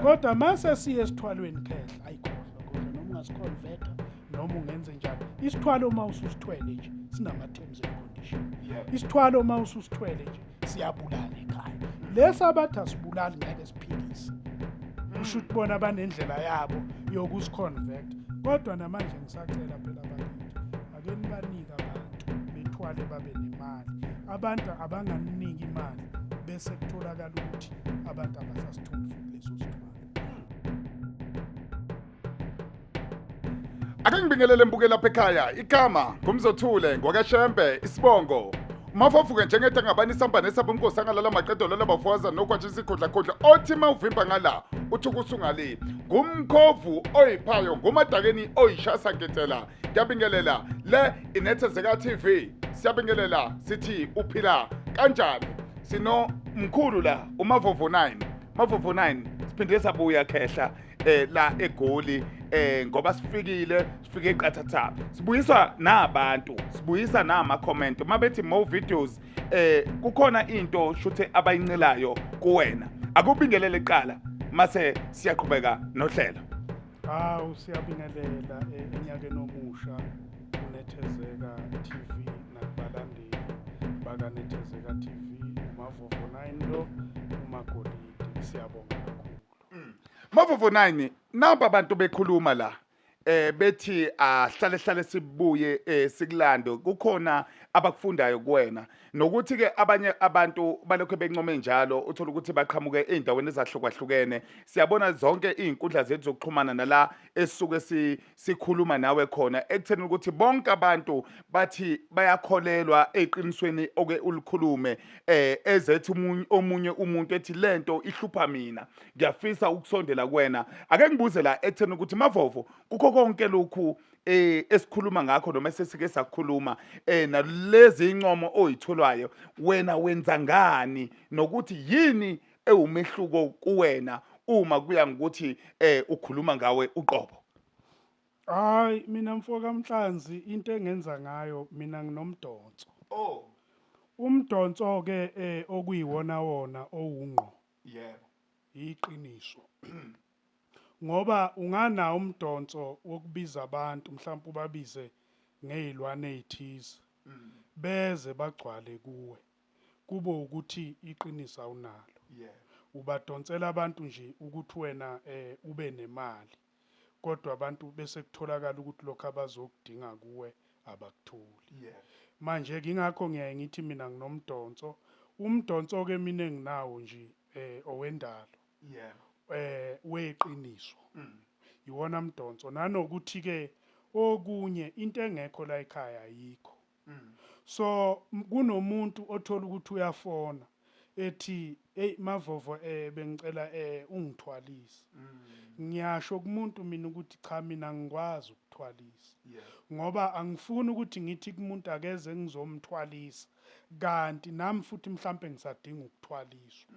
Kodwa mase siye esithwalweni khehla, ayikhohlwa kodwa noma ungasiconverta noma ungenze njani, isithwalo uma ususithwele nje sinama-terms and condition. Isithwalo uma ususithwele nje siyabulala ekhaya. Lesi abathi asibulali ngeke siphilise. Kusho ukuthi bona banendlela yabo yokusiconvert. Kodwa namanje ngisacela phela bakithi, ake nibanike abantu bethwale babe nemali. Abantu abanganiniki imali bese kutholakala ukuthi abantu abasasitholi futhi leso sithwalo. Ake ngibingelele mbuke lapha ekhaya. Igama ngumzothule ngwakashembe isibongo. Umafofuke njengede ngabani isamba nesaba umnkosi angalala maqedo lola bafowaza nogwatsha isikhudlakhudla othi mawuvimba ngala uthi ukusungale ngumkhovu oyiphayo ngumadakeni oyishasa ngentela. Ngiyabingelela le inethezeka TV. Siyabingelela sithi uphila kanjani? Sino mkhulu la uMavovo 9. Mavovo 9 siphinde sabuya khehla la eGoli ngoba sifikile sifike eqathatha sibuyiswa nabantu sibuyisa nama comment uma bethi more videos kukhona into shuthe abayincelayo kuwena. Akubingelele kuqala mase siyaqhubeka nohlelo. Hawu, siyabingelela enyakeni omusha uNethezeka TV nakubalandeli bakaNethezeka TV, uMavovo 9 lo uMagolide, siyabonga kakhulu. Mavovo 9, namba abantu bekhuluma la bethi ahlale hlale sibuye sikulande, kukhona abakufundayo kuwena nokuthi ke abanye abantu balokho bencome njalo, uthola ukuthi baqhamuke ezindaweni ezahlukahlukene. Siyabona zonke izinkundla zethu zokuxhumana nala esisuke sikhuluma nawe khona ekutheni ukuthi bonke abantu bathi bayakholelwa eqinisweni oke ulikhulume, ezethi omunye umuntu ethi lento ihlupha mina, ngiyafisa ukusondela kuwena. Ake ngibuze la ekutheni ukuthi Mavovo, kukho konke lokhu esikhuluma ngakho noma esesike sakhuluma nalezi incomo oyitholwayo, wena wenza ngani nokuthi yini ewumehluko kuwena uma kuya ngokuthi ukhuluma ngawe uqobo? Hayi, mina mfoka Mhlanzi, into engenza ngayo mina nginomdonso. Umdonso ke okuyiwona wona owungqo. Iqiniso. Ngoba unganawo umdonso wokubiza abantu, mhlawumbe ubabize ngezilwane ezithize. Beze bagcwale kuwe. Kube ukuthi iqiniso awunalo. Ubadonsela abantu nje ukuthi wena ube nemali. Kodwa abantu bese kutholakala ukuthi lokho abazokudinga kuwe abakutholi. Manje ngingakho ngiyaye ngithi mina nginomdonso. Umdonso ke mina enginawo nje owendalo. Weqiniso. Iwona mdonso. Nanokuthi ke okunye into engekho la ekhaya ayikho. So kunomuntu othola ukuthi uyafona ethi hey Mavovo bengicela ungithwalise. Ngiyasho kumuntu mina ukuthi cha, mina ngikwazi ukuthwalisa. Ngoba angifuni ukuthi ngithi kumuntu akeze ngizomthwalisa kanti nami futhi mhlambe ngisadinga ukuthwaliswa.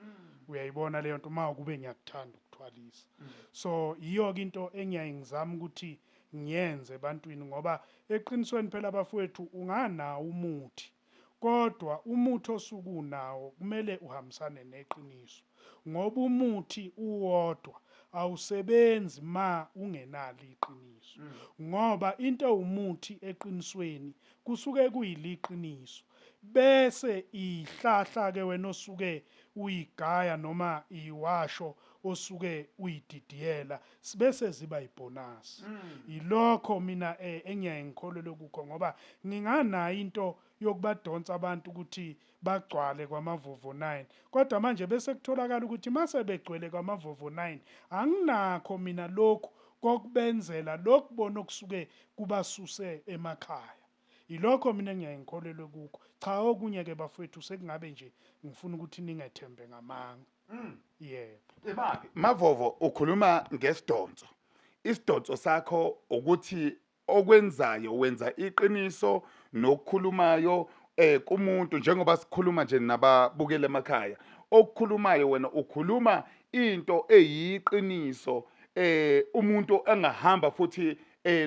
Uyayibona leyo nto, uma kube ngiyakuthanda ukuthwalisa. So yiyo ke into engiyaye ngizama ukuthi ngiyenze ebantwini, ngoba eqinisweni phela bafowethu unganawo umuthi, kodwa umuthi osuke unawo kumele uhambisane neqiniso, ngoba umuthi uwodwa awusebenzi ma ungenalo iqiniso. Ngoba into ewumuthi eqinisweni kusuke kuyiliqiniso, bese ihlahla ke wena osuke uyigaya noma iwasho osuke uyididiyela sibese ziba ibonus. Yilokho mina engiyaye ngikholelwe kukho, ngoba nginganayo into yokubadonsa abantu ukuthi bagcwale kwaMavovo 9, kodwa manje bese kutholakala ukuthi mase begcwele kwaMavovo 9 anginakho mina lokhu kokubenzela lokhu bona okusuke kubasuse emakhaya. Yilokho mina engiyaye ngikholelwe kukho. Cha, okunye ke bafowethu sekungabe nje ngifuna ukuthi ningethembe ngamanga. Yebo. Imali Mavovo, ukhuluma ngesidonso. Isidonso sakho ukuthi okwenzayo wenza iqiniso nokukhulumayo kumuntu, njengoba sikhuluma nje nababukele emakhaya, okukhulumayo wena ukhuluma into eyiqiniso, umuntu engahamba futhi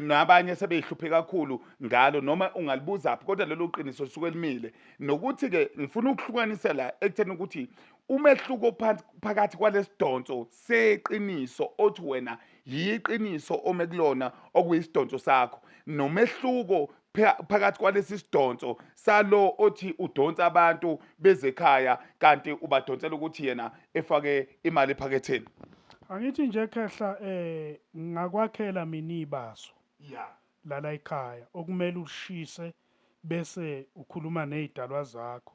nabanye sebeyihluphe kakhulu ngalo noma ungalibuza phi, kodwa lelo qiniso lisuke limile. Nokuthi ke ngifuna ukuhlukanisa la ekutheni ukuthi Umehluko phansi phakathi kwalesidonso seqiniso othi wena yiqiniso ome kulona okuyisidonso sakho nomehluko phakathi kwalesi sidonso salo othi udonsa abantu bezekhaya kanti ubadonsela ukuthi yena efake imali ephaketheni. Angithi nje khehla ngingakwakhela mina ibaso. Yeah. Lala ekhaya okumele ulishise bese ukhuluma nezidalwa zakho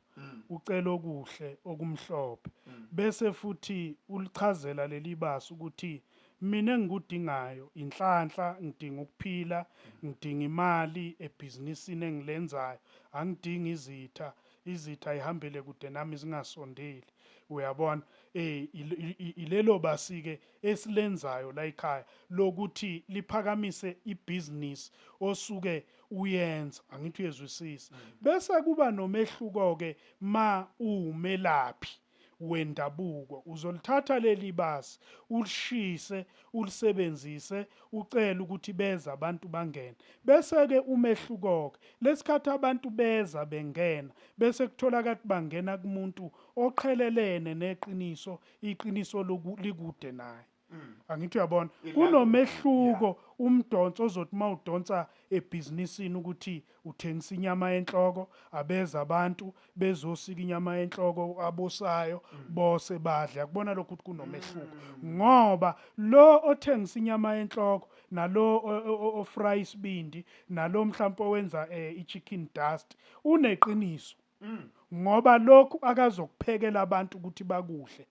ucela okuhle okumhlophe bese futhi ulichazela leli basi ukuthi mina engikudingayo inhlanhla, ngidinga ukuphila, ngidinga imali ebhizinisini engilenzayo, angidingi izitha, izitha ayihambele kude nami zingasondeli. Uyabona? Ilelo basi-ke esilenzayo la ekhaya lokuthi liphakamise ibhizinisi osuke uyenza, angithi uyezwisisa. Bese kuba nomehluko-ke ma uwumelaphi wendabuko, uzolithatha leli basi ulishise ulisebenzise ucele ukuthi beze abantu bangene. Bese-ke umehluko-ke lesikhathi abantu beza bengena bese kutholakala ukuthi bangena kumuntu oqhelelene neqiniso, iqiniso likude naye. Angithi uyabona kunomehluko umdonso ozothi uma udonsa ebhizinisini ukuthi uthengisa inyama yenhloko, abeza abantu bezosika inyama yenhloko abosayo bose badle. Akubona lokho ukuthi kunomehluko, ngoba lo othengisa inyama yenhloko nalo ofry isibindi nalo mhlawumbe owenza i-chicken dust uneqiniso, ngoba lokhu akazokuphekela abantu ukuthi bakudle,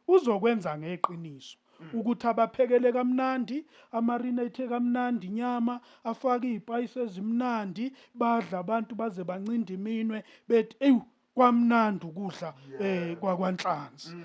uzokwenza ngeqiniso ukuthi abaphekele kamnandi, amarinate kamnandi inyama, afake izipayisi ezimnandi, badla abantu baze bancinde iminwe bethi eyu kwamnandi ukudla kwakwanhlanzi.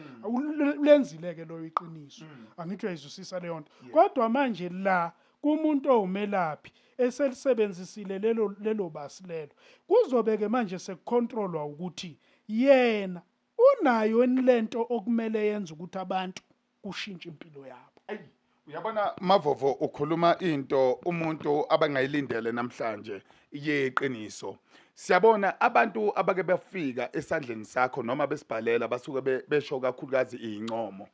Ulenzile-ke loyo iqiniso, angithi uyayizwisisa leyo nto. Kodwa manje la kumuntu owumelaphi eselisebenzisile lelo basi lelo, kuzobe-ke manje sekukhontrolwa ukuthi yena unayo lento okumele yenze ukuthi abantu kushintshe impilo yabo. Ayi, uyabona Mavovo, ukhuluma into umuntu abangayilindele namhlanje yeqiniso. Siyabona abantu abake bafika esandleni sakho noma besibhalela basuke besho kakhulukazi incomo.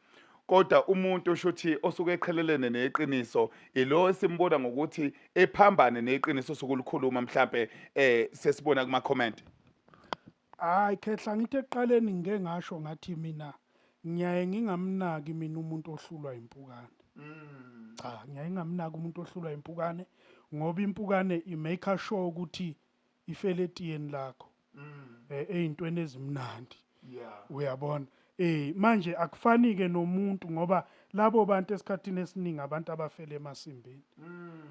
Kodwa umuntu ushuthi osuke eqhelelene neqiniso ilo esimbona ngokuthi ephambane neqiniso sokulikhuluma mhlambe sesibona kuma comment. Hayi khehla, ngithi ekuqaleni ngike ngasho ngathi mina ngiyaye ngingamnaki mina umuntu ohlulwa impukane. Cha, ngiyaye ngingamnaki umuntu ohlulwa impukane ngoba impukane i-make sure ukuthi ifele etiyeni lakho. Eyintweni ezimnandi. Uyabona? Manje akufani ke nomuntu ngoba labo bantu esikhathini esiningi abantu abafele emasimbini.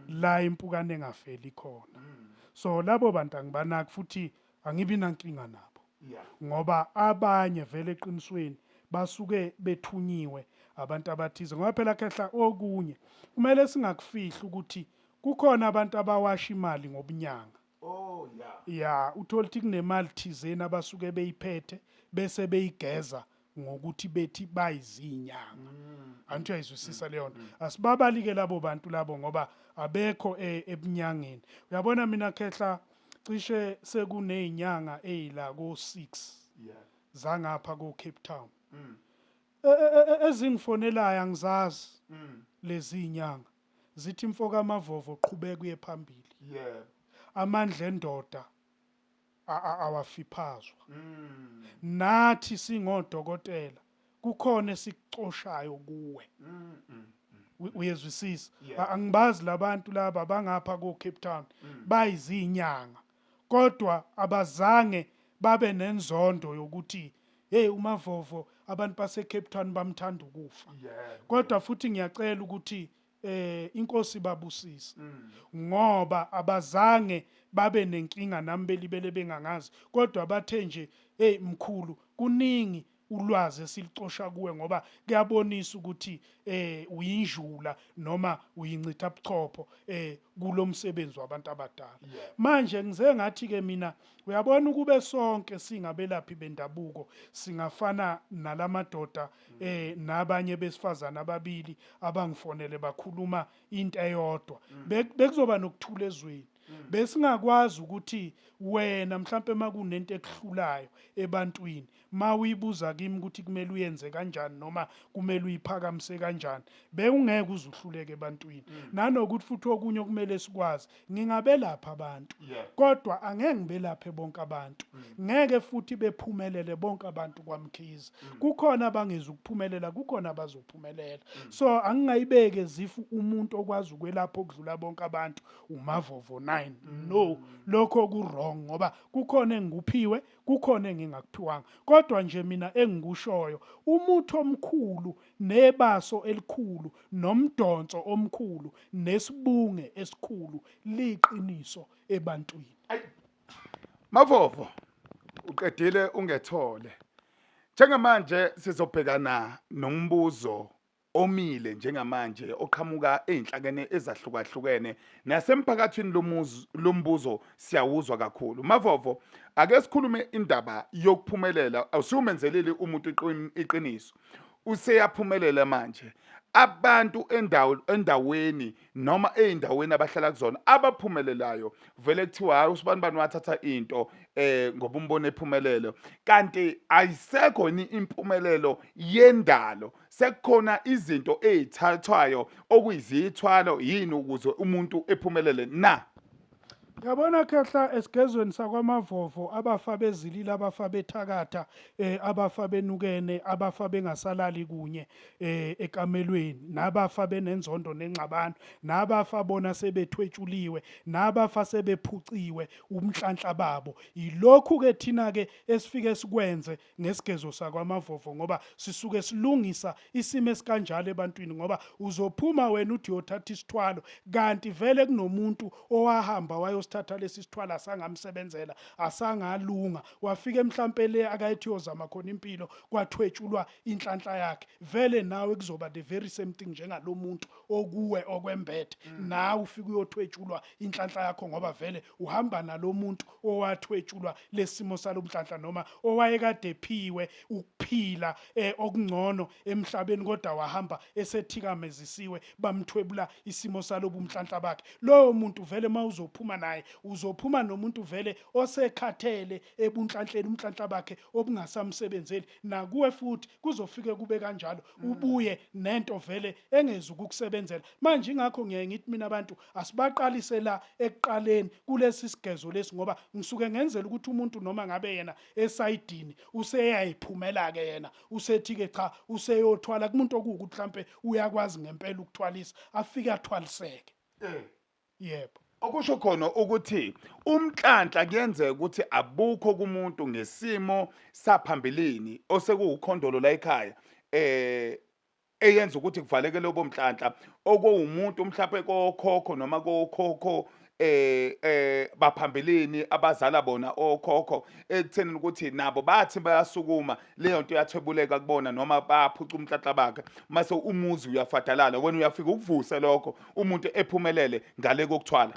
La impukane engafeli khona. So labo bantu angibanaki futhi angibi nankinga nabo. Ngoba abanye vele eqinisweni basuke bethunyiwe abantu abathize, ngoba phela khehla okunye kumele singakufihli ukuthi kukhona abantu abawasha imali ngobunyanga. Oh yeah. Ya, uthola ukuthi kunemali thizeni abasuke beyiphethe bese beyigeza ngokuthi bethi bayizinyanga. Angithi uyayizwisisa leyo nto. Asibabalike labo bantu labo ngoba abekho ebunyangeni. Uyabona mina khehla cishe sekunezinyanga ezila ko 6 zangapha ko Cape Town. Ezingifonelayo angizazi lezi inyanga. Zithi mfoka Mavovo qhubeka uye phambili. Amandla endoda awafiphazwa. Nathi singodokotela kukhona esikucoshayo kuwe. Uyezwisisa? Angibazi labantu laba bangapha ko Cape Town bayizinyanga, kodwa abazange babe nenzondo yokuthi hey uMavovo abantu base Cape Town bamthanda ukufa. Kodwa futhi ngiyacela ukuthi inkosi babusise ngoba abazange babe nenkinga nami belibele bengangazi, kodwa bathe nje hey mkhulu kuningi ulwazi esilicosha kuwe ngoba kuyabonisa ukuthi uyinjula noma uyincitha buchopho kulomsebenzi wabantu abadala. Manje ngize ngathi ke mina uyabona ukube sonke singabelaphi bendabuko singafana nalamadoda nabanye besifazana ababili abangifonele bakhuluma into eyodwa, bekuzoba nokuthula ezweni. Besingakwazi ukuthi wena mhlampe makunento ekuhlulayo ebantwini, mawuyibuza kimi ukuthi kumele uyenze kanjani noma kumele uyiphakamise kanjani, bewungeke uze uhluleke ebantwini. Nanokuthi futhi okunye okumele sikwazi, ngingabelapha abantu kodwa angeke ngibelaphe bonke abantu. Ngeke futhi bephumelele bonke abantu kwaMkhize. Kukhona abangezi ukuphumelela, kukhona abazophumelela. So angingayibeke zifu umuntu okwazi ukwelapha okudlula bonke abantu uMavovo 9. No, lokho ku wrong ngoba kukhona engikuphiwe, kukhona engingakuphiwanga. Kodwa nje mina engikushoyo, umuthi omkhulu nebaso elikhulu nomdonso omkhulu nesibunge esikhulu liqiniso ebantwini. Mavovo, uqedile ungethole. Njengamanje sizobhekana nombuzo omile njengamanje oqhamuka ezinhlakeni ezahlukahlukene nasemphakathini. Lombuzo siyawuzwa kakhulu. Mavovo, ake sikhulume indaba yokuphumelela. Awusumenzelile umuntu iqiniso, useyaphumelela manje. Abantu endaweni noma ey'ndaweni abahlala kuzona abaphumelelayo, vele kuthiwa hayi, usibanibani wathatha into ngoba umbono ephumelele, kanti ayisekho ni impumelelo yendalo, sekukhona izinto ey'thathwayo okuyizithwalo yini ukuze umuntu ephumelele na? Yabona khehla, esigezweni sakwaMavovo abafa bezilile, abafa bethakatha, abafa benukene, abafa bengasalali kunye ekamelweni, nabafa benenzondo nengxabano, nabafa bona sebethwetshuliwe, nabafa sebephuciwe ubunhlanhla babo. Yilokhu ke thina ke esifike sikwenze ngesigezo sakwaMavovo, ngoba sisuke silungisa isimo esikanjalo ebantwini, ngoba uzophuma wena uthi uyothatha isithwalo kanti vele kunomuntu owahamba wayosithatha lesi sithwalo, asangamsebenzela, asangalunga, wafike mhlampe le akayethi uyozama khona impilo, kwathwetshulwa inhlanhla yakhe. Vele nawe kuzoba the very same thing njengalomuntu okuwe okwembethe. Nawe ufike uyothwetshulwa inhlanhla yakho, ngoba vele uhamba nalomuntu owathwetshulwa lesimo salomhlanhla noma owayekade ephiwe ukuphila okungcono emhlabeni, kodwa wahamba esethikamezisiwe, bamthwebula isimo salobu mhlanhla bakhe. Loyo muntu vele mawuzophuma naye, uzophuma nomuntu vele osekhathele ebunhlanhleni, umhlanhla bakhe obungasamsebenzeli. Nakuwe futhi kuzofike kube kanjalo, ubuye nento vele engezi ukukusebenzela. Manje ingakho ngiyaye ngithi mina abantu asibaqalise la ekuqaleni kulesi sigezo lesi, ngoba ngisuke ngenzela ukuthi umuntu noma ngabe yena esayidini useyayiphumela-ke, yena usethi-ke cha, useyothwala kumuntu okuwukuthi mhlampe uyakwazi ngempela ukuthwalisa, afike athwaliseke. Yebo. Okusho khona ukuthi umhlanhla kuyenzeka ukuthi abukho kumuntu ngesimo saphambilini osekuwukhondolo la ekhaya, eyenza ukuthi kuvaleke lobo mhlanhla okuwumuntu mhlawumbe kokhokho noma kokhokho baphambilini abazala bona okhokho, ekutheni ukuthi nabo bathi bayasukuma, leyo nto iyathwebuleka kubona noma baphuca umhlanhla bakhe, mase umuzi uyafadalala. Wena uyafika ukuvuse lokho, umuntu ephumelele ngale kokuthwala.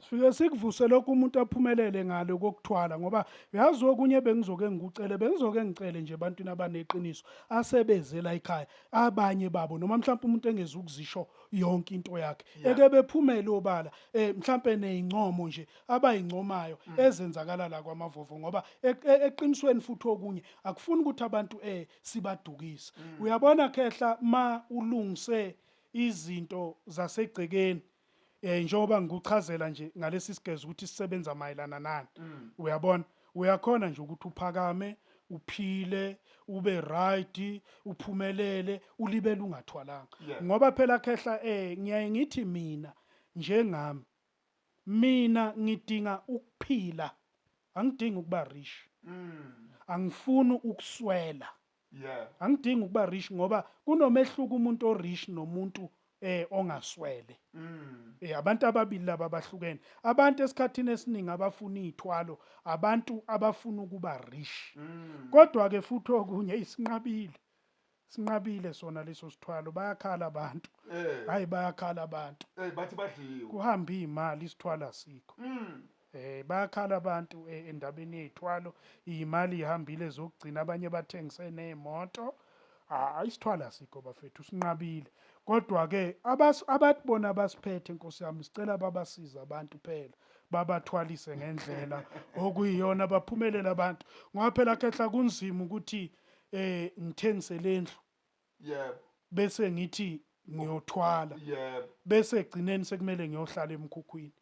Sifike sikuvuse lokho, umuntu aphumelele ngale kokuthwala, ngoba uyazi okunye bengizoke ngikucele, bengizoke ngicele nje ebantwini abaneqiniso asebeze la ekhaya, abanye babo noma mhlawumbe umuntu engeze ukuzisho yonke into yakhe, eke bephumele obala, mhlawumbe nezincomo nje abayincomayo ezenzakala la kwaMavovo, ngoba eqinisweni futhi okunye akufuni ukuthi abantu sibadukise. Uyabona khehla, ma ulungise izinto zasegcekeni, njengoba ngikuchazela nje ngalesi sigezo ukuthi sisebenza mayelana nani, uyabona uyakhona nje ukuthi uphakame, uphile, ube right, uphumelele, ulibele ungathwalanga. Ngoba phela khehla, ngiyaye ngithi mina njengami, mina ngidinga ukuphila, angidingi ukuba rich. Angifuni ukuswela. Angidingi ukuba rich, ngoba kunomehluko umuntu orich nomuntu ongaswele. Abantu ababili laba abahlukene. Abantu esikhathini esiningi abafuna izithwalo, abantu abafuna ukuba rich. Kodwa ke futhi okunye isinqabile. Sinqabile sona leso sithwalo, bayakhala abantu. Hayi, bayakhala abantu. Bathi badliwe. Kuhamba imali, isithwalo asikho. Bayakhala abantu endabeni yezithwalo, imali ihambile zokugcina, abanye bathengise nezimoto. Hayi, isithwalo asikho bafethu, sinqabile. Kodwa ke abathi bona basiphethe, Nkosi yami, sicela babasize abantu phela. Babathwalise ngendlela okuyiyona, baphumelele abantu, ngoba phela khehla kunzima ukuthi ngithengise lendlu bese ngithi ngiyothwala, bese egcineni sekumele ngiyohlala emkhukhwini.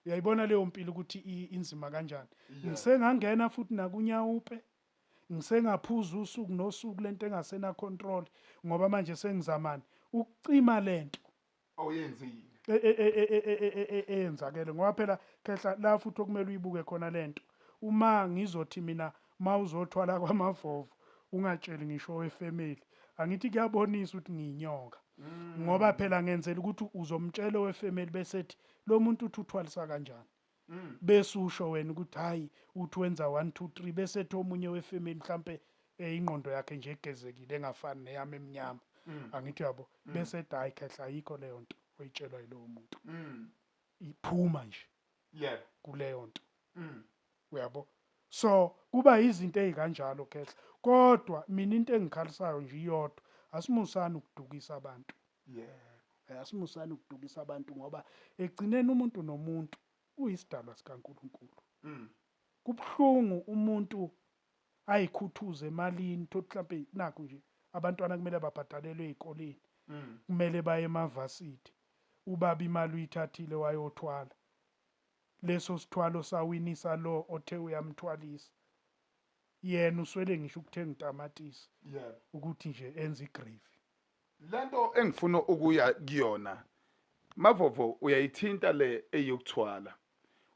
Uyayibona leyo mpilo ukuthi inzima kanjani? Ngisengangena futhi nakunyawupe, ngisengaphuza usuku nosuku lento engasena control, ngoba manje sengizamani ukucima lento Awuyenzile. Eyenzakele, ngoba phela khehla la futhi okumele uyibuke khona lento, uma ngizothi mina mawuzothwala kwamavovo ungatsheli ngisho wefamily, angithi kuyabonisa ukuthi ngiyinyoka, ngoba phela ngenzela ukuthi uzomtshela wefamily bese ethi lo muntu uthi uthwalisa kanjani, bese usho wena ukuthi hayi, uthi wenza 1 2 3, bese ethi omunye wefamily mhlambe ingqondo yakhe nje egezekile engafani neyami emnyama, angithi uyabo, bese ethi hayi khehla, ayikho leyo nto oyitshelwa yilowo muntu, iphuma nje kuleyo nto, uyabo. So kuba izinto ezikanjalo khehla, kodwa mina into engikhalisayo nje iyodwa: asimusani ukudukisa abantu. Asimusani ukudukisa abantu, ngoba egcineni umuntu nomuntu uyisidalwa sikaNkuluNkulu. Kubuhlungu umuntu ayikhuthuze emalini, thothi mhlampe nakhu nje abantwana kumele babhadalelwe ey'koleni, kumele baye emavasithi, ubaba imali uyithathile wayothwala, leso sithwalo sawinisa lo othe uyamthwalisa, yena uswele ngisho ukuthenga utamatisi ukuthi nje enze igravy. Lento engifuna ukuya kuyona, Mavovo, uyayithinta le eyokuthwala.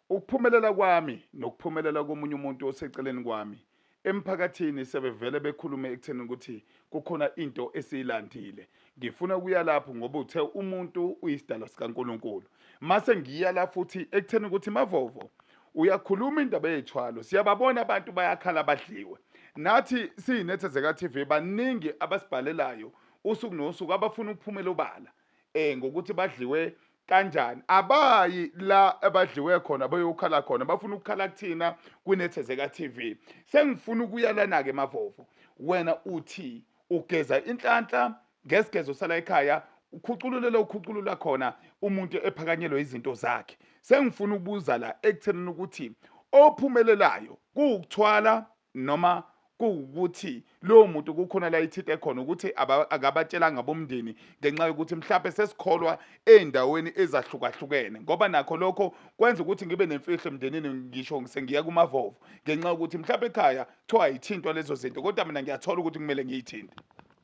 Ukuphumelela kwami nokuphumelela komunye umuntu oseceleni kwami emphakathini, sebevele bekhulume ekutheni ukuthi kukhona into esiyilandile. Ngifuna ukuya lapho ngoba uthe umuntu uyisidalwa sikaNkuluNkulu. Mase ngiya la futhi ekutheni ukuthi, Mavovo, uyakhuluma indaba yey'thwalo, siyababona abantu bayakhala badliwe. Nathi siyiNethezeka TV, baningi abasibhalelayo usuku nosuku abafuna ukuphumela obala ngokuthi badliwe kanjani. Abayi la abadliwe khona bayokhala khona, bafuna ukukhala kuthina kwiNethezeka TV. Sengifuna ukuya lana ke, Mavovo. Wena uthi ugeza inhlanhla ngesigezo sala ekhaya, ukhucululele ukhuculula khona umuntu ephakanyelwe izinto zakhe. Sengifuna ukubuza la ekuthenini ukuthi ophumelelayo kuwukuthwala noma kuwukuthi lowo muntu kukhona la ithinte khona ukuthi akabatshelanga bomndeni, ngenxa yokuthi mhlawumbe sesikholwa ey'ndaweni ezahlukahlukene, ngoba nakho lokho kwenza ukuthi ngibe nemfihlo emndenini, ngisho sengiya kumavovo, ngenxa yokuthi mhlawumbe ekhaya kuthiwa ayithintwa lezo zinto, kodwa mina ngiyathola ukuthi kumele ngiyithinte.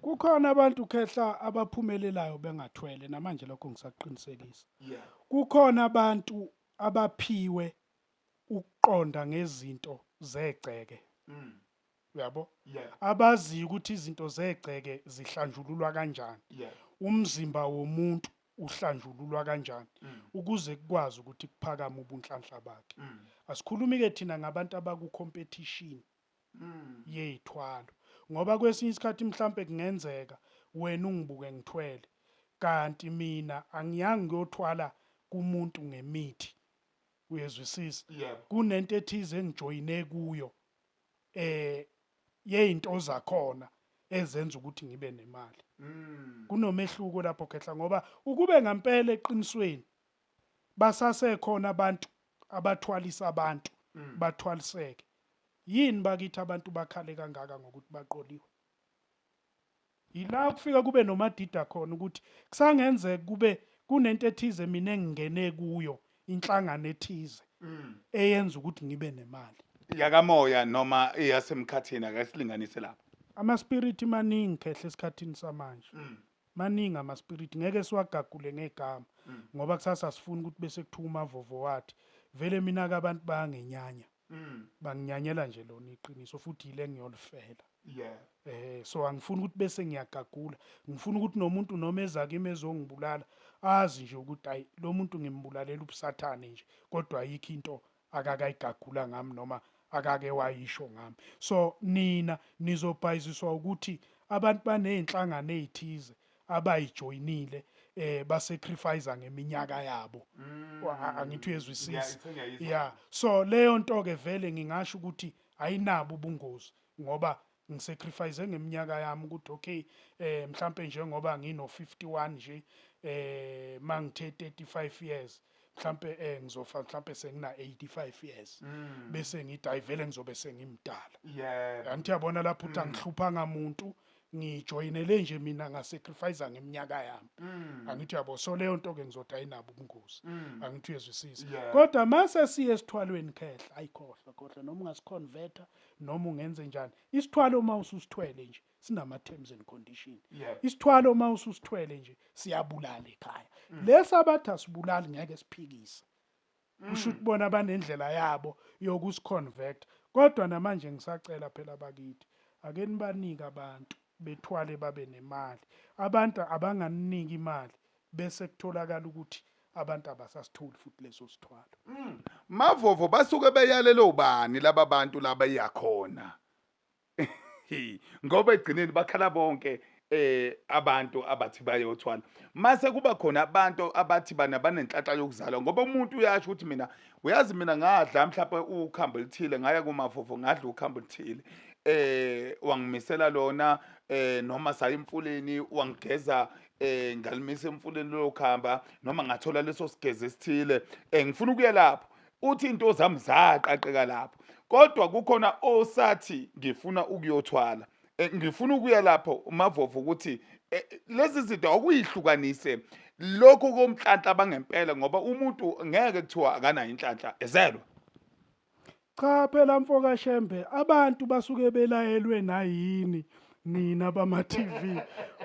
Kukhona abantu khehla abaphumelelayo bengathwele, namanje lokho ngisakuqinisekisa. Kukhona abantu abaphiwe ukuqonda ngezinto zegceke, uyabo, abaziyo ukuthi izinto zegceke zihlanjululwa kanjani, umzimba womuntu uhlanjululwa kanjani ukuze kukwazi ukuthi kuphakame ubunhlanhla bakhe. Asikhulumi ke thina ngabantu abaku competition yey'thwalo, ngoba kwesinye isikhathi mhlampe kungenzeka wena ungibuke ngithwele, kanti mina angiyangi ngiyothwala kumuntu ngemithi, uyezwisisa? Yebo. Kunento ethize engijoyine kuyo yey'nto zakhona ezenza ukuthi ngibe nemali. Kunomehluko lapho khehla, ngoba ukube ngampela eqinisweni basasekhona abantu abathwalisa abantu bathwaliseke, yini bakithi abantu bakhale kangaka ngokuthi baqoliwe? Yila kufika kube nomadida khona ukuthi kusangenzeka kube kunento ethize mina engingene kuyo, inhlangano ethize eyenza ukuthi ngibe nemali. Yakamoya noma eyasemkhathini, akasilinganise lapho. Amaspiriti maningi khehle esikhathini samanje, maningi amaspiriti, ngeke siwagagule ngegama ngoba kusasa sifuna ukuthi bese kuthiwa uMavovo wathi. Vele mina-ke abantu bayangenyanya, banginyanyela nje lona iqiniso, futhi yile ngiyolifela. So angifuni ukuthi bese ngiyagagula, ngifuna ukuthi nomuntu noma eza kimi ezongibulala azi nje ukuthi hayi, lo muntu ngimbulalela ubusathane nje, kodwa ayikho into akakayigagula ngami noma akake wayisho ngami. So nina nizobhayiziswa ukuthi abantu baney'nhlangano ey'thize abayijoyinile, basacrifice ngeminyaka yabo. Angithi uyezwisisa? Yeah, sengiyayizwa. Yeah, so leyo nto ke vele ngingasho ukuthi ayinabo ubungozi, ngoba ngisacrifice ngeminyaka yami ukuthi okay, mhlambe njengoba ngino 51 nje, mangithe 35 years. Mhlambe ngizofa mhlambe sengina 85 years, bese ngithi ayivele ngizobe sengimdala. Angithi yabona lapho ukuthi angihluphanga muntu, ngijoyinele nje mina, ngasacrifice ngeminyaka yami. Angithi yabo, so leyo nto ke ngizothi ayinabo ubungozi. Angithi uyezwisisa? Yeah. Kodwa mase siye esithwalweni, khehla, ayikhohlwa, khohlwa, noma ungasiconverta noma ungenze njani, isithwalo uma ususithwele nje sinama terms and condition. Isithwalo uma ususithwele nje siyabulala ekhaya. Lesi abathi asibulali ngeke siphikise, kusho ukuthi bona banendlela yabo yokusiconvert. Kodwa namanje ngisacela phela bakithi, ake nibanike abantu bethwale babe nemali. Abantu abanganiniki imali bese kutholakala ukuthi abantu abasasitholi futhi leso sithwalo. Mavovo, basuke beyalele ubani laba bantu laba iyakhona? Ngoba egcineni bakhala bonke abantu abathi bayothwala, mase kuba khona abantu abathi bana banenhlanhla yokuzalwa, ngoba umuntu uyasho ukuthi mina, uyazi, mina ngadla mhlawumbe ukhambo elithile, ngaya kuMavovo ngadla ukhambo elithile, wangimisela lona, noma saya emfuleni wangigeza, ngalimisa emfuleni lolo khamba, noma ngathola leso sigeze esithile, ngifuna ukuya lapho, uthi into zami zaqaqeka lapho. Kodwa kukhona osathi ngifuna ukuyothwala. Ngifuna ukuya lapho, uMavovo, ukuthi lezi zinto awukuyihlukanise lokhu komhlanhla bangempela, ngoba umuntu ngeke kuthiwa akanayo inhlanhla ezelwe. Cha phela mfoka Shembe, abantu basuke belayelwe nayini nina bama TV,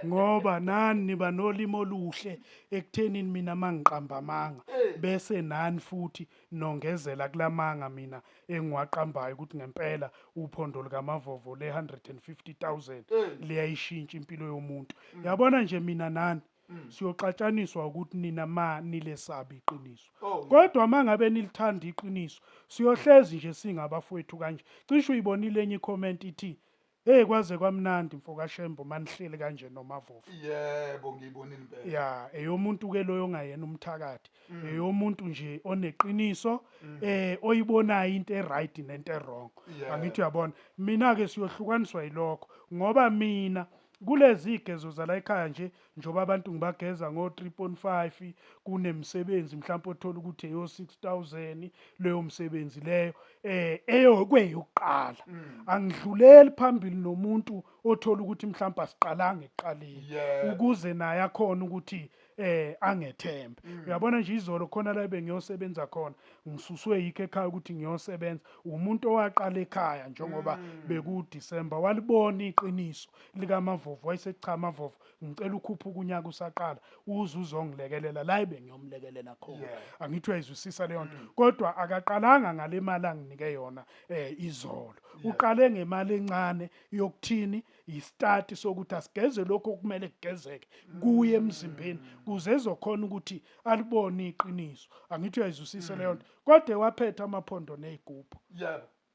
ngoba nani niba nolimo oluhle ekuthenini mina mangiqamba amanga, bese nani futhi nongezela kulamanga mina engiwaqambayo ukuthi ngempela uphondo likaMavovo le 150,000 liyayishintsha impilo yomuntu. Yabona nje, mina nani siyoxatshaniswa ukuthi nina ma nilesabi iqiniso. Kodwa mangabe nilithanda iqiniso, siyohlezi nje singabafowethu kanje. Cishe uyibonile enye icomment ithi, "Hey, kwaze kwamnandi mfoka Shembe manihleli kanje noMavovo." Yebo, ngiyibonile impela. Ya, eyomuntu ke loyo ongayena umthakathi, eyomuntu nje oneqiniso, oyibonayo into eright nento ewrong. Angithi uyabona, mina ke siyohlukaniswa yilokho, ngoba mina kulezi igezo zala ekhaya nje, njengoba abantu ngibageza ngo 3.5, kunemsebenzi mhlawumbe othola ukuthi eyo 6000 leyo msebenzi leyo, eyokuqala, angidluleli phambili nomuntu othola ukuthi mhlawumbe asiqalanga ekuqaleni, ukuze naye akhona ukuthi angethembe. Uyabona nje, izolo khona la bengiyosebenza khona, ngisuswe yikho ekhaya ukuthi ngiyosebenza, umuntu owaqala ekhaya njengoba beku December, walibona iqiniso likaMavovo, wayesecha, "Mavovo, ngicela ukhuphuka unyaka usaqala, uze uzongilekelela la ebengiyomlekelela khona." Angithi uyayizwisisa leyo nto? Kodwa akaqalanga ngale mali anginike yona izolo, uqale ngemali encane yokuthini, istart sokuthi asigeze lokho okumele kugezeke kuye emzimbeni kuze ezokhona ukuthi alibone iqiniso. Angithi uyayizwisisa leyo nto? Kodwa waphetha amaphondo nezigubhu.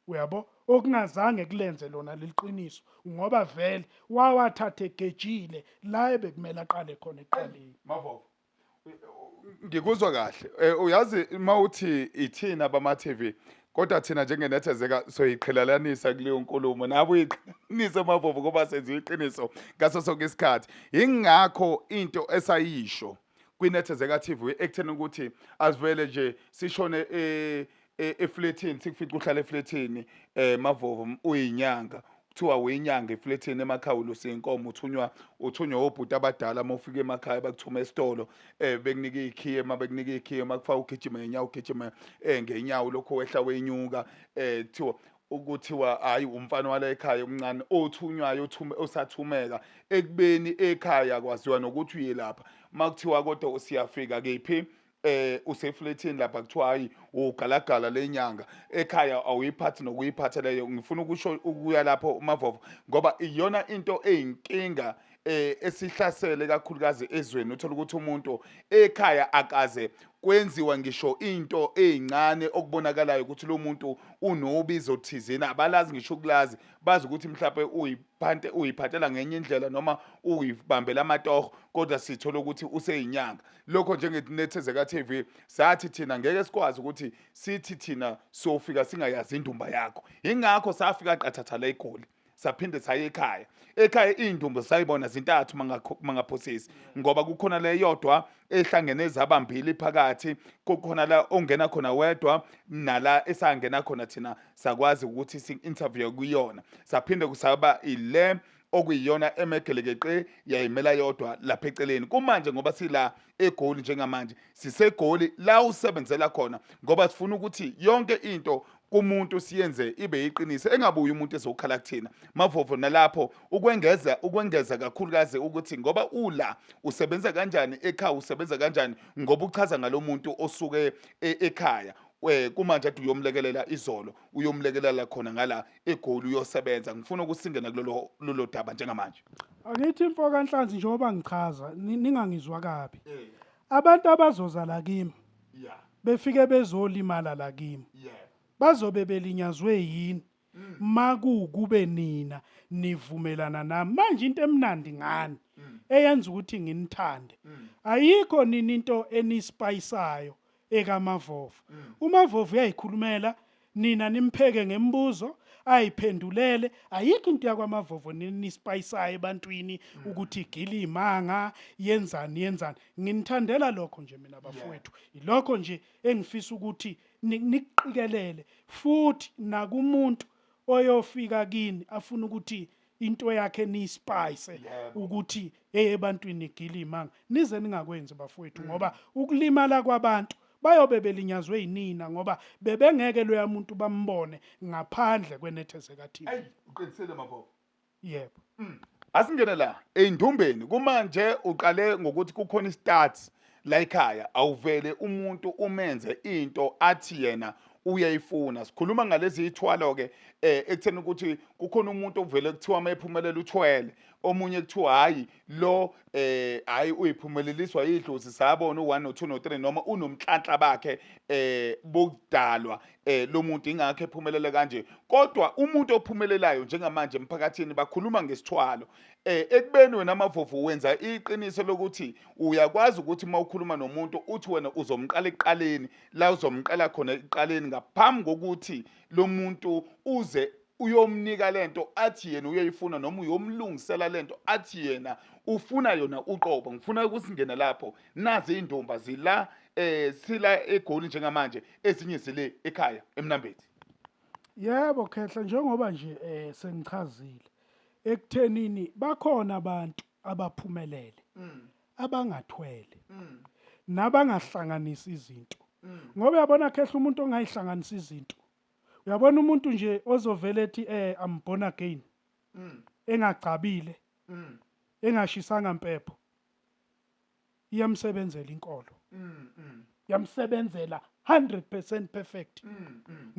Uyabo, okungazange kulenze lona leliqiniso, ngoba vele wawathatha egejile la ebekumele aqale khona ekuqaleni. Mavovo, ngikuzwa kahle. Uyazi mawuthi ithina bama TV, kodwa thina njengenethezeka soyiqhelelanisa kuleyo nkulumo nabo, uyiqhelanise Mavovo, ngoba senziwa iqiniso ngaso sonke isikhathi. Ingakho into esayisho kwinethezeka TV ekutheni ukuthi asivele nje sishone efletini, sikufica uhlala efletini, Mavovo, uyinyanga, kuthiwa uyinyanga efletini emakhaya, ulusa inkomo, uthunywa obhuti abadala. Uma ufika emakhaya bakuthuma esitolo, bekunika ikhiye, uma bekunika ikhiye makufaka ugijima ngenyawo, ugijima ngenyawo lokho wehla wenyuka, kuthiwa ukuthiwa hayi, umfana wala ekhaya omncane othunywayo, othume osathumeka ekubeni ekhaya kwaziwa nokuthi uyelapha. Makuthiwa kodwa siyafika kephi, usefletini lapha, kuthiwa hayi, ugalagala lenyanga ekhaya, awuyiphathi nokuyiphatha leyo. Ngifuna ukusho ukuya lapho uMavovo, ngoba iyona into eyinkinga esihlasele kakhulukazi ezweni. Uthola ukuthi umuntu ekhaya akaze kwenziwa ngisho into ezincane okubonakalayo ukuthi lo muntu unobizo thizeni, abalazi ngisho ukulazi, bazi ukuthi mhlawumbe uyiphante, uyiphathela ngenye indlela noma uyibambela amatoho, kodwa sithola ukuthi useyinyanga. Lokho njengenethezeka TV sathi thina ngeke sikwazi ukuthi sithi thina sofika singayazi indumba yakho, ingakho safika qathatha la eGoli. Saphinde saya ekhaya. Ekhaya iy'ndumbu sayibona zintathu mangaphosisi, ngoba kukhona le yodwa ehlangene zabambili phakathi, kukhona la ongena khona wedwa, nala esangena khona thina sakwazi ukuthi si-interview kuyona. Saphinde kusaba ile okuyiyona emegelekeqe yayimela yodwa lapha eceleni. Kumanje ngoba sila eGoli njengamanje, siseGoli la usebenzela khona, ngoba sifuna ukuthi yonke into kumuntu siyenze ibe yiqiniso, engabuyi umuntu ezokhala kuthina, Mavovo. Nalapho ukwengeza kakhulukazi ukuthi ngoba ula usebenza kanjani ekhaya, usebenza kanjani, ngoba uchaza ngalomuntu osuke ekhaya kumanje ade uyomlekelela izolo, uyomlekelela khona ngala eGoli uyosebenza. Ngifuna ukusingena kulolo lolo daba njengamanje. Angithi mfo kaNhlanzi, njengoba ngichaza, ningangizwa kabi. Abantu abazoza la kimi befike bezolimala la kimi bazobe belinyazwe yini makukube nina nivumelana nami? Manje into emnandi ngani eyenza ukuthi nginithande, ayikho nini into enispayisayo ekaMavovo. UMavovo uyayikhulumela, nina nimpheke ngembuzo ayiphendulele. Ayikho into yakwaMavovo nispayisayo ebantwini ukuthi igila imanga, yenzani yenzani. Nginithandela lokho nje mina bafowethu, ilokho nje engifisa ukuthi nikuqikelele futhi nakumuntu oyofika kini afuna ukuthi into yakhe niyispice ukuthi hey, ebantwini igila imanga. Nize ningakwenzi bafowethu, ngoba ukulimala kwabantu bayobe belinyazwe yinina, ngoba bebengeke loya muntu bambone ngaphandle kweNethezeka TV. Ey, uqinisile Mavovo. Yebo. Asingene la eyindumbeni. Kumanje uqale ngokuthi kukhona istats la ekhaya, awuvele umuntu umenze into athi yena uyayifuna. Sikhuluma ngalezi ithwalo ke, ekutheni ukuthi kukhona umuntu ovele kuthiwa mayephumelela uthwele, omunye kuthiwa hayi lo, hayi uyiphumeleliswa idlozi, sabona u1 no2 no3, noma unomhlanhla bakhe bokudalwa lo muntu, ingakho ephumelele kanje. Kodwa umuntu ophumelelayo njengamanje emphakathini bakhuluma ngesithwalo. Ekubeni wena Mavovo wenza iqiniso lokuthi uyakwazi ukuthi uma ukhuluma nomuntu uthi wena uzomqala ekuqaleni, la uzomqala khona ekuqaleni ngaphambi kokuthi lo muntu uze uyomnika lento athi yena uyoyifuna, noma uyomlungisela lento athi yena ufuna yona uqobo. Ngifuna ukusingena lapho. Nazi indumba zila, sila eGoli njengamanje, ezinye zile ekhaya eMnambithi. Yebo Khehla, njengoba nje sengichazile ekuthenini bakhona abantu abaphumelele abangathwele nabangahlanganisi izinto, ngoba uyabona Khehla, umuntu ongayihlanganisa izinto, uyabona umuntu nje ozovela ethi I'm born again engagcabile, engashisanga mpepho, iyamsebenzela inkolo, yamsebenzela 100% perfect,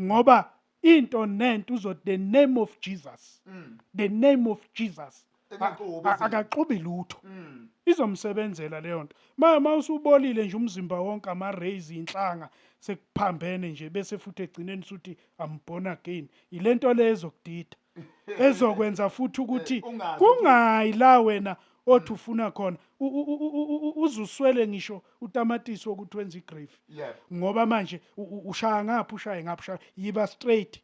ngoba into nento uzothi the name of Jesus, the name of Jesus. Engaxubi izinto. Akaxubi lutho, izomsebenzela leyo nto. Ma usubolile nje umzimba wonke, ama-rays, inhlanga sekuphambene nje, bese futhi egcineni suthi I'm born again, ilento le ezokudida, ezokwenza futhi ukuthi Ungazi. Kungayi la wena othi ufuna khona, uzuswele ngisho utamatisi wokuthi wenze igravy, ngoba manje ushaya ngapha, ushaye ngapha, ushaya. Yiba straight.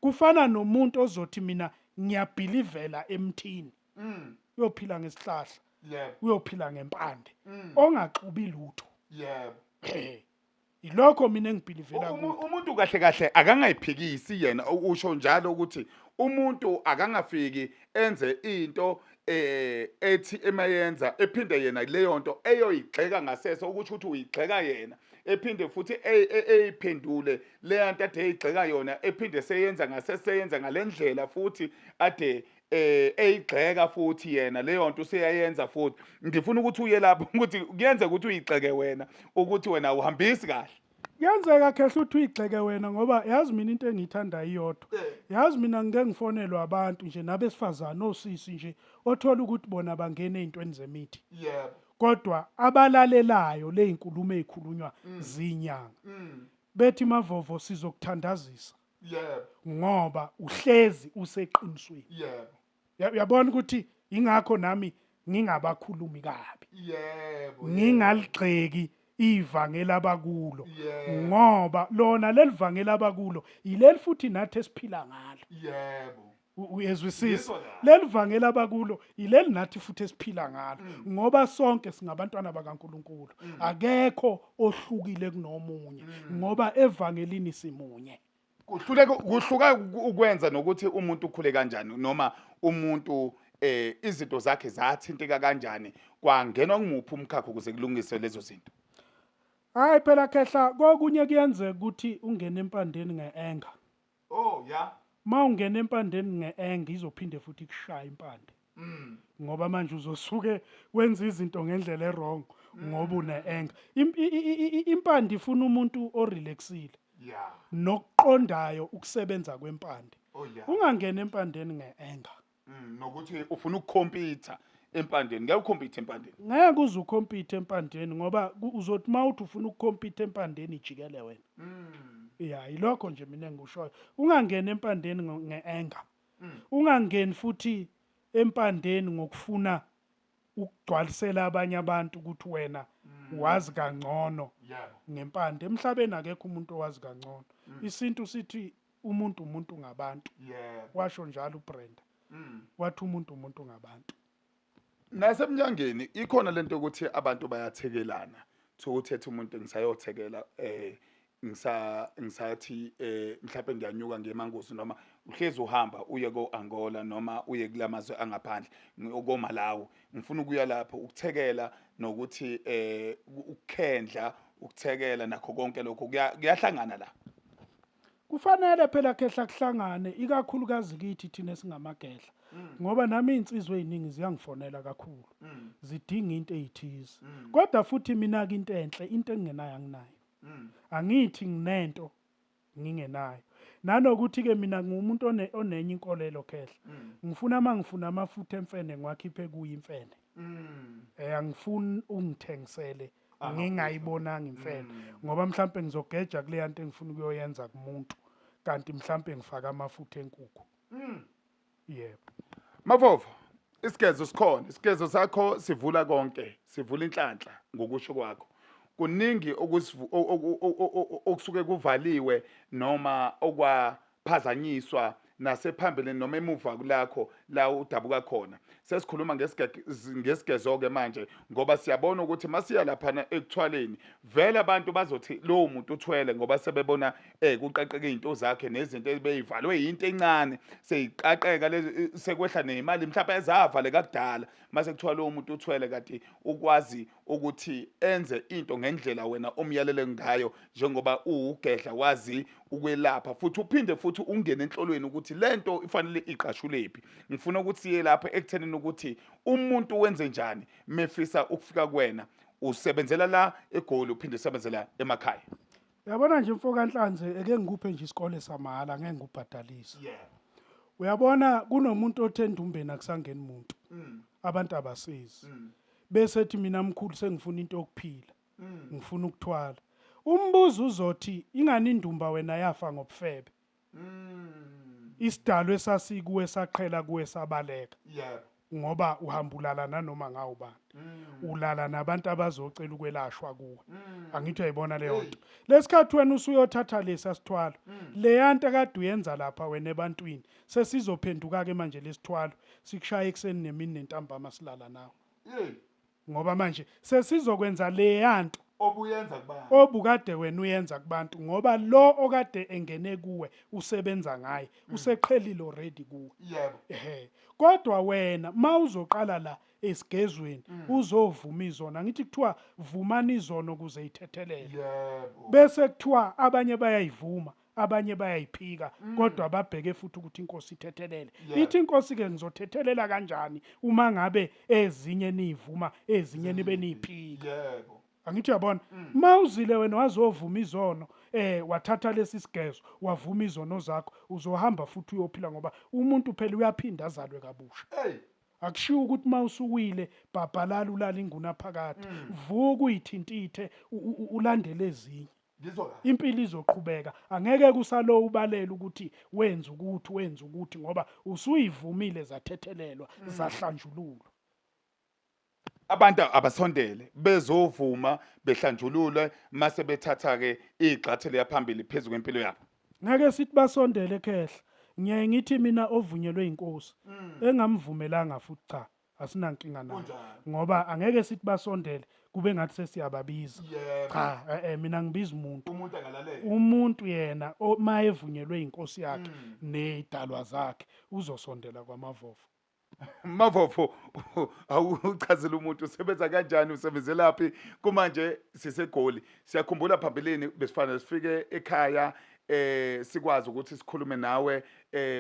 Kufana nomuntu ozothi mina ngiyabhilivela emthini, uyophila ngesihlahla, uyophila ngempande, ongaxubi lutho. Ilokho mina engibhilivela kukho. Umuntu kahle kahle akangayiphikisi yena, usho njalo ukuthi umuntu akangafiki enze into ethi emayenza ephinde yena leyo nto eyoyigxeka ngasese, ukuthi uthi uyigxeka yena, ephinde futhi eyiphendule leya nto ade eyigxeka yona, ephinde seyenza ngasese, yenza ngalendlela futhi ade eyigxeka futhi yena leyo nto useyayenza futhi. Ngifuna ukuthi uye lapho ukuthi kuyenzeka ukuthi uyigxeke wena, ukuthi wena uhambisi kahle. Kuyenzeka Khehla ukuthi uyigxeke wena, ngoba yazi mina into engiyithandayo iyodwa. Yazi mina ngike ngifonelwe abantu nje nabesifazane, osisi nje, othola ukuthi bona bangena ey'ntweni zemithi, kodwa abalalelayo le y'nkulumo ey'khulunywa zinyanga, bethi Mavovo sizokuthandazisa ngoba uhlezi useqinisweni. Uyabona ukuthi ingakho nami ngingabakhulumi kabi, ngingaligxeki ivangeli abakulo, ngoba lona leli vangeli abakulo yileli futhi nathi esiphila ngalo. Uyezwisisa leli vangeli abakulo ileli nathi futhi esiphila ngalo ngoba sonke singabantwana bakaNkuluNkulu. Akekho ohlukile kunomunye ngoba evangelini simunye. Kuhluleka kuhluka ukwenza nokuthi umuntu ukhule kanjani noma umuntu izinto zakhe zathinteka kanjani kwangenwa kumuphi umkhakha ukuze kulungiswe lezo zinto. Hayi phela khehla, kokunye kuyenzeka ukuthi ungene empandeni nge-anger. Oh yeah. Ma ungena empandeni nge-anger izophinde futhi ikushaye impande. Ngoba manje uzosuke wenza izinto ngendlela e-wrong ngoba une-anger. Impande ifuna umuntu orelaxile. Nokuqondayo ukusebenza kwempande. Oh yeah. Ungangena empandeni nge-anger. Nokuthi ufuna ukukhompitha empandeni, ngeke ukhompithe empandeni. Ngeke uze ukhompithe empandeni ngoba uzothi uma uthi ufuna ukukhompitha empandeni ijikele wena. Ya, yilokho nje mina engikushoyo. Ungangeni empandeni nge-anger. Ungangeni futhi empandeni ngokufuna ukugcwalisela abanye abantu ukuthi wena wazi kangcono ngempande. Emhlabeni akekho umuntu owazi kangcono. Isintu sithi umuntu umuntu ngabantu. Washo njalo uBrenda. Wathi umuntu umuntu ngabantu. Nasemnyangeni ikhona lento yokuthi abantu bayathekelana. Kuthiwa uthethe umuntu ngisayothekela ngisathi mhlawumbe ngiyanyuka ngiye eManguzi noma uhlezi uhamba uye ko-Angola noma uye kulamazwe angaphandle koMalawi, ngifuna ukuya lapho ukuthekela nokuthi ukukhendla, ukuthekela nakho konke lokho kuyahlangana la. Kufanele phela khehla kuhlangane, ikakhulukazi kithi thina esingamagedla. Ngoba nami iy'nsizwa ey'ningi ziyangifonela kakhulu. Zidinga into ey'thize. Kodwa futhi mina-ke into enhle, into engingenayo anginayo. Angithi nginento ngingenayo. Nanokuthi-ke mina ngiwumuntu onenye inkolelo khehla. Ngifuna uma ngifuna amafutha emfene ngiwakhiphe kuyo imfene. Angifuni ungithengisele ngingayibonanga imfene ngoba mhlampe ngizogeja kuleya nto engifuna ukuyoyenza kumuntu kanti mhlampe ngifaka amafutha enkukhu. Yebo. Mavovo, isigezo sikhona, isigezo sakho sivula konke, sivula inhlanhla ngokusho kwakho. Kuningi okusuke kuvaliwe noma okwaphazanyiswa nasephambili noma emuva kulakho la udabuka khona. Sesikhuluma ngesigezo-ke manje ngoba siyabona ukuthi masiya laphana ekuthwaleni vele abantu bazothi lowo muntu uthwele ngoba sebebona kuqaqeka izinto zakhe nezinto ebeyivalwe yinto encane seyiqaqeka lezi sekwehla nemali mhlawumbe ezavaleka kudala mase kuthiwa lowo muntu uthwele kanti ukwazi ukuthi enze into ngendlela wena omyalele ngayo njengoba uwugedla wazi ukwelapha futhi uphinde futhi ungene enhlolweni ukuthi lento ifanele iqashulephi. Ngifuna ukuthi siye lapha ekuthenini ukuthi umuntu wenze njani mefisa ukufika kuwena. Usebenzela la eGoli uphinde usebenzela emakhaya. Uyabona nje mfo kaNhlanzi, eke ngikuphe nje isikole samahhala, ngeke ngikubhadalise. Uyabona kunomuntu othe endumbeni akusangeni muntu. Abantu abasizi. Bese ethi mina mkhulu sengifuna into yokuphila. Ngifuna ukuthwala. Umbuzo uzothi ingani indumba wena yafa ngobufebe. Isidalwa esasikuwe saqhela kuwe sabaleka. Ngoba uhamba ulala nanoma ngawubani. Ulala nabantu abazocela ukwelashwa kuwe. Angithi uyayibona leyo nto. Lesikhathi wena usuyothatha lesa sithwalo. Leya nto akade uyenza lapha wena ebantwini sesizophenduka ke manje lesithwalo sikushaya ekuseni nemini nentambama silala nawe. Ngoba manje sesizokwenza leya nto obuyenza kubantu, obukade wena uyenza kubantu, ngoba lo okade engene kuwe usebenza ngaye, useqhelile already kuwe. Kodwa wena mawuzoqala la esigezweni uzovuma izono, angithi kuthiwa vumani izono ukuze ithethelele. Bese kuthiwa abanye bayayivuma, abanye bayayiphika, kodwa babheke futhi ukuthi inkosi ithethelele. Ithi inkosi ke ngizothethelela kanjani uma ngabe ezinye niyivuma, ezinye nibe niyiphika. Angithi uyabona, mawuzile wena wazovuma izono, wathatha lesi sigezo, wavuma izono zakho, uzohamba futhi uyophila ngoba umuntu phela uyaphinda azalwe kabusha. Akushiwo ukuthi mawusuwile bhabhalala ulala inguna phakade. Vuka uyithintithe ulandele ezinye. Impilo izoqhubeka, angeke kusalo ubalele ukuthi wenza ukuthi wenza ukuthi ngoba usuyivumile zathethelelwa, zahlanjululwa. Abantu abasondele bezovuma behlanjululwe mase bethatha ke igxathe leya phambili phezu kwempilo yabo. Ngeke sithi basondele khehla. Ngiyaye ngithi mina ovunyelwe inkosi engamvumelanga futhi cha asinankinga nayo ngoba angeke sithi basondele kube ngathi sesiyababiza. Cha mina ngibiza umuntu. Umuntu akalalela. Umuntu yena mayevunyelwe inkosi yakhe nezidalwa zakhe uzosondela kwaMavovo. Mavovo awuchazela umuntu usebenza kanjani usebenzelaphi kumanje siseGoli siyakhumbula phambilini besifanele sifike ekhaya sikwazi ukuthi sikhulume nawe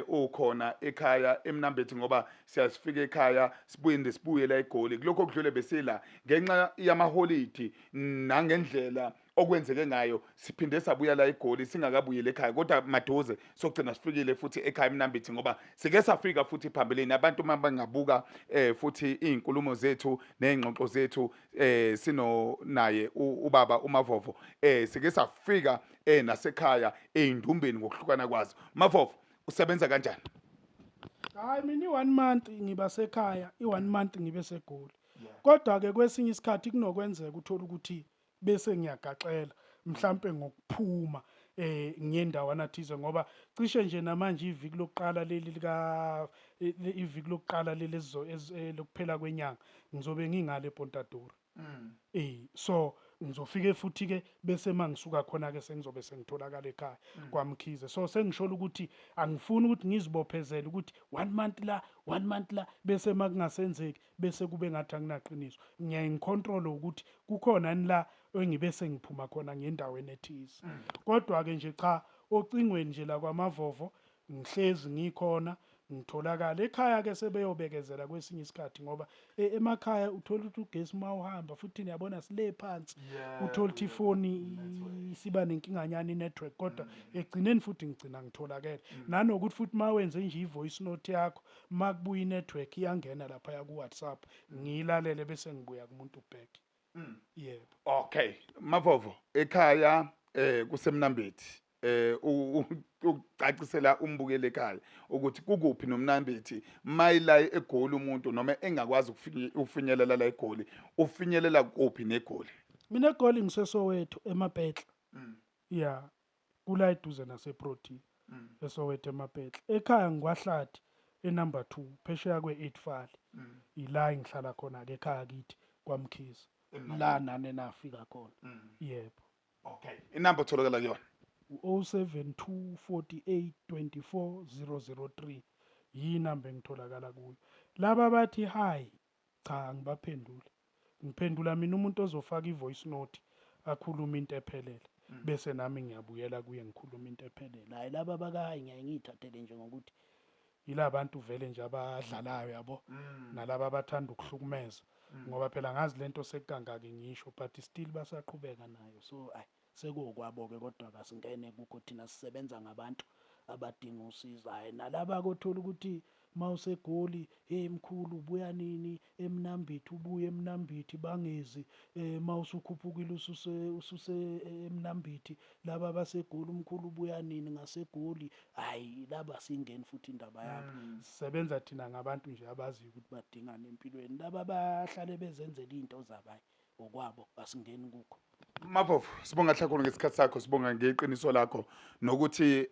ukhona ekhaya eMnambithi ngoba siyasifika ekhaya sibuye sibuye la eGoli kulokho okudlule besila ngenxa yamaholidi nangendlela okwenzeke ngayo siphinde sabuya la eGoli singakabuyeli ekhaya kodwa maduze sogcina sifikile futhi ekhaya eMnambithi ngoba sike safika futhi phambilini abantu uma bangabuka futhi izinkulumo zethu nezingxoxo zethu sino naye ubaba uMavovo sike safika nasekhaya eindumbeni ngokuhlukana kwazo. Mavovo usebenza kanjani? Hayi mina i-one month ngiba sekhaya, i-one month ngibe seGoli. Kodwa ke kwesinye isikhathi kunokwenzeka uthola ukuthi bese ngiyagaxela mhlambe ngokuphuma ngiyendawana thize ngoba cishe nje namanje iviki lokuqala leli lika iviki lokuqala leli lokuphela kwenyanga ngizobe ngingale ePontadora. So ngizofike futhi ke bese mangisuka khona ke sengizobe sengitholakala ekhaya kwaMkhize. So sengishola ukuthi angifuni ukuthi ngizibophezele ukuthi 1 month la 1 month la bese makungasenzeki bese kube ngathi anginaqiniso. Ngiyaye ngicontrol ukuthi kukhona ni la engibe sengiphuma khona ngendaweni ethize. Kodwa ke nje cha ocingweni nje la kwaMavovo ngihlezi ngikhona ngitholakala ekhaya ke sebeyobekezela kwesinye isikhathi ngoba emakhaya uthola ukuthi ugesi mawuhamba futhi niyabona sile phansi uthola ukuthi ifoni isiba nenkinganyana inetwork kodwa egcineni futhi ngigcina ngitholakele nanokuthi futhi mawenze nje i-voice note yakho makubuya inetwork iyangena lapha ya ku WhatsApp ngiyilalele bese ngibuya kumuntu back. Yebo. Okay, Mavovo ekhaya kuseMnambithi ukucacisela umbukeli ekhaya ukuthi kukuphi noMnambithi mayila eGoli umuntu noma engakwazi ukufinyelela la eGoli ufinyelela kuphi neGoli? Mina eGoli ngiseSoweto eMapetla. Yeah, kula eduze naseProtea. eSoweto eMapetla. Ekhaya ngikwaHlathi enumber 2 phesheya kwe8 Fali. Ila engihlala khona ke ekhaya kithi kwaMkhize. La nane nafika khona. Yebo. Okay. Inamba otholakala kuyona? U-072 48 24 003 yinamba engitholakala kuyo. Laba bathi hi cha angibaphenduli. Ngiphendula mina umuntu ozofaka i-voice note akhuluma into ephelele bese nami ngiyabuyela kuye ngikhuluma into ephelele. Hayi laba bakayi ngiyaye ngiyithathele nje ngokuthi yilabantu vele nje abadlalayo yabo nalaba abathanda ukuhlukumeza ngoba phela ngazi lento sekukangaki ngisho but still basaqhubeka nayo so ayi sekuwokwabo ke kodwa kasingene kukho thina sisebenza ngabantu abadinga usizo. Hayi nalaba kothola ukuthi mawusegoli hey mkhulu ubuya nini eMnambithi ubuye eMnambithi bangezi mawusukhuphukile ususe eMnambithi laba basegoli umkhulu ubuya nini ngasegoli hayi laba singeni futhi indaba yabo. Sisebenza thina ngabantu nje abaziyo ukuthi badingana empilweni laba bahlale bezenzela izinto zabayi okwabo asingeni kukho. Mavovo sibonga kakhulu ngesikhathi sakho sibonga ngeqiniso lakho nokuthi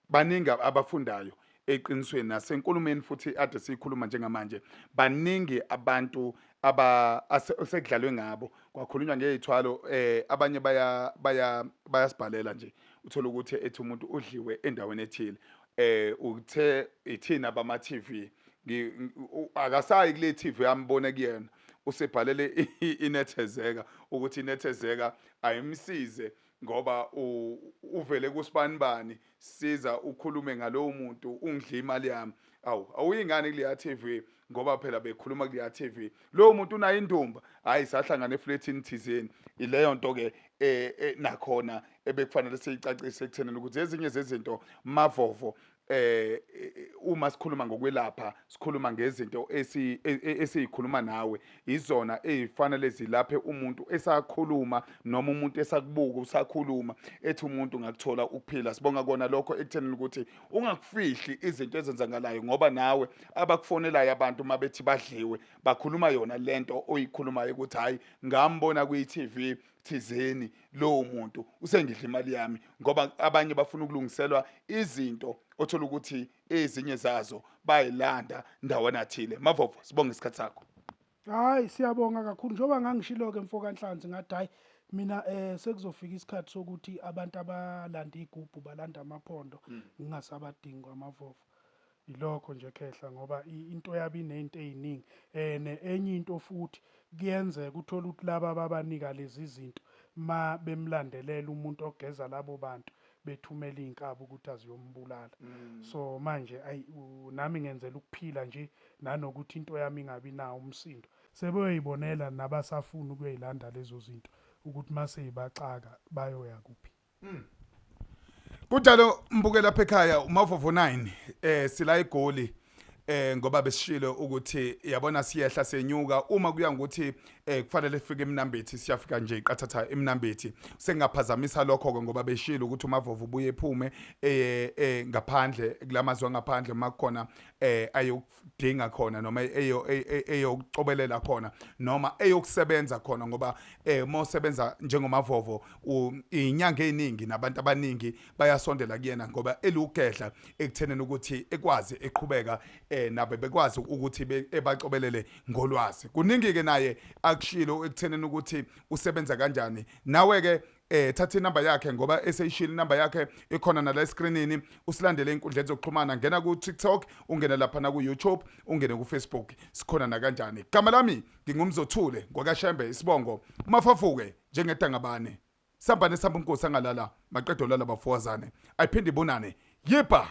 baningi abafundayo eqinisweni nasenkulumeni futhi ade siyikhuluma njengamanje baningi abantu aba sekudlalwe ngabo kwakhulunywa ngezithwalo abanye baya baya bayasibhalela nje uthola ukuthi ethi umuntu udliwe endaweni ethile uthe ithina bama TV akasayi kule TV yambone kuyena usebhalele inethezeka ukuthi inethezeka ayimsize ngoba uvele kusibanibani siza ukhulume ngalowo muntu ungidla imali yami awu awuyingane kuleya TV ngoba phela bekhuluma kuleya TV lowo muntu unayo indumba hayi sahlangana eflatini thizeni ileyo nto ke nakhona ebekufanele siyicacise ekuthenini ukuthi ezinye zezinto Mavovo uma sikhuluma ngokwelapha sikhuluma ngezinto esiyikhuluma nawe izona ezifanele zilaphe umuntu esakhuluma noma umuntu esakubuka usakhuluma ethi umuntu ngakuthola ukuphila. Sibonga kona lokho ekuthenini ukuthi ungakufihli izinto ezenzakalayo ngoba nawe abakufonelayo abantu uma bethi badliwe bakhuluma yona lento oyikhulumayo ukuthi hayi ngambona kwi-TV thizeni lowo muntu usengidla imali yami ngoba abanye bafuna ukulungiselwa izinto Othola ukuthi ezinye zazo bayilanda ndawana thile. Mavovo, sibonge isikhathi sakho. Hayi, siyabonga kakhulu. Njengoba ngangishilo-ke mfo kaNhlanzi, ngathi hhayi mina sekuzofika isikhathi sokuthi abantu abalanda iy'gubhu balanda amaphondo, ngingasabadingi kwamavovo. Yilokho nje khehla, ngoba into yabo iney'nto ey'ningi. And enye into futhi kuyenzeka uthole ukuthi laba ababanika lezi zinto ma bemlandelela umuntu ogeza labo bantu, bethumela iy'nkabi ukuthi aziyombulala. So manje ayi, nami ngenzela ukuphila nje, nanokuthi into yami ingabi nawo umsindo. Sebeyoyibonela nabasafuna ukuyoyilanda lezo zinto ukuthi mase yibaxaka bayoya kuphi. Kunjalo mbuke lapha ekhaya, uMavovo 9, sila eGoli, ngoba besishilo ukuthi yabona siyehla senyuka, uma kuya ngokuthi kufanele sifike eMnambithi, siyafika nje iqathatha eMnambithi. Sengaphazamisa lokho ke ngoba beshilo ukuthi uMavovo ubuye ephume ngaphandle kulamazwe ngaphandle makukhona ayokudinga khona, noma eyo eyokucobelela khona, noma eyokusebenza khona, ngoba uma usebenza njengoMavovo inyanga eziningi nabantu abaningi bayasondela kuyena ngoba elugedla ekutheneni ukuthi ekwazi eqhubeka nabe bekwazi ukuthi ebacobelele ngolwazi. Kuningi ke naye akushilo ekutheneni ukuthi usebenza kanjani. Nawe ke thatha inamba yakhe ngoba eseyishilo inamba yakhe, ikhona nala escreenini. Usilandele einkundleni zokuxhumana, ngena ku TikTok, ungene lapha na ku YouTube, ungene ku Facebook, sikhona na kanjani. Gama lami ngingumzothule ngwakaShembe, isibongo uMafafuke njengedangabane. Sambane samba, inkosi angalala maqedo lala, bafowazane ayiphinde ibonane. Yipa.